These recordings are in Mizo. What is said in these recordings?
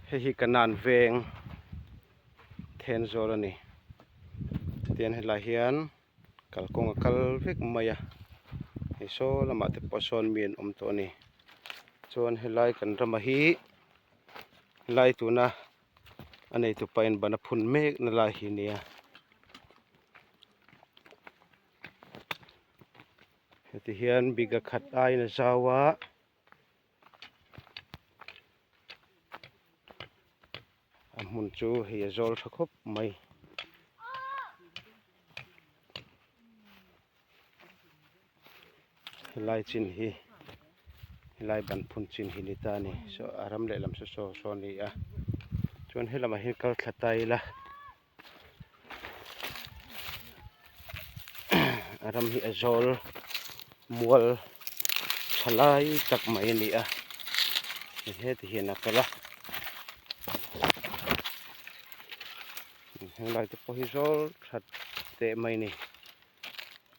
Hei hi Kanan veng Thenzawl a ni. Tian helai hian kalkawng a kal vek mai a, hei saw lamah te pawh sawn mi an awm tawh a ni. Chuan helai kan rama hi helai tuna a neitupa in ban a phun mek na lai hi a nia. Heti hian biga khat aiin a zau a. A hmun chu hei a zawl tha khawp mai. Helai chin hi helai ban phun chin hi ni ta a ni saw a ram lehlam saw saw saw a ni a chuan helamah hian kal thla ta ila. A ram hi a zawl mual tha lai tak mai a ni a heti hian a kal a helai te pawh hi zawl that teh mai a ni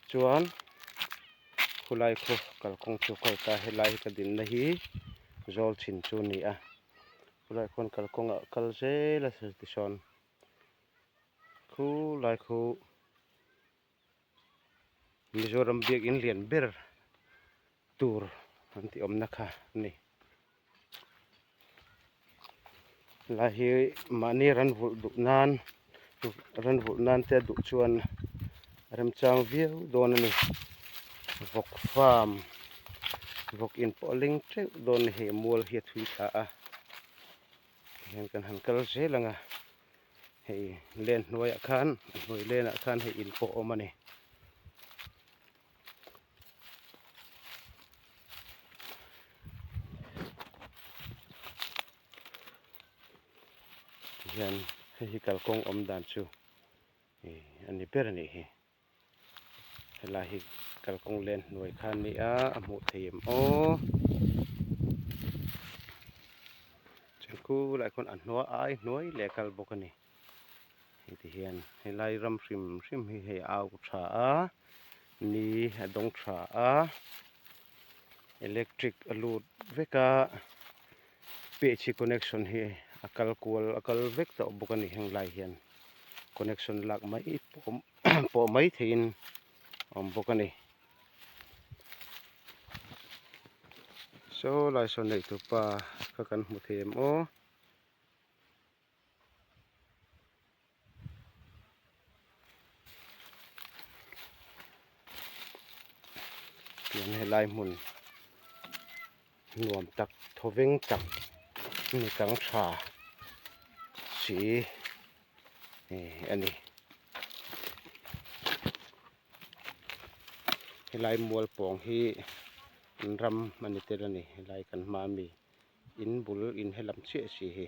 chuan khulai khu kalkawng chu kal ta helai hi ka dinna hi zawl chin chu a ni a khulai khuan kalkawng ah kal zel a tisawn. Khu lai khu Mizoram biakin lian ber tur an tih awmna kha a ni. Helai hi mahni ran vulh duh nan ran vulh nan te duh chuan remchang viau dawn a ni. Vawk farm vawk in pawh a leng teuh dawn a ni hei mual hi a thui thla a. Tihian kan han kal zel ang a, hei len hnuaiah khan a hnuai lenah khan hei in pawh a awm a ni. Tihian hei hi kalkawng awm dan chu ih a ni ber a nih hi. Helai hi kalkawng len hnuai kha a ni a, a hmuh theih em aw. Chuan khulai khawn a hnuai ai hnuai leh a kal bawk a ni. Hei ti hian helai ram hrim hrim hi hei a au tha a, ni a dawng tha a, electric a lut vek a, peh chi connection hi a kal kual a kal vek tawh bawk a ni heng lai hian connection lak mai pawh pawh mai theihin a awm bawk a ni. Saw lai sawn neih tupa kha kan hmu thei em aw. Tiang helai hmun nuam tak thawveng tak ni kang tha si a ni. Helai mual pawng hi an ram a ni tel a ni helai kan hma ami in bul in helam chiah si hi.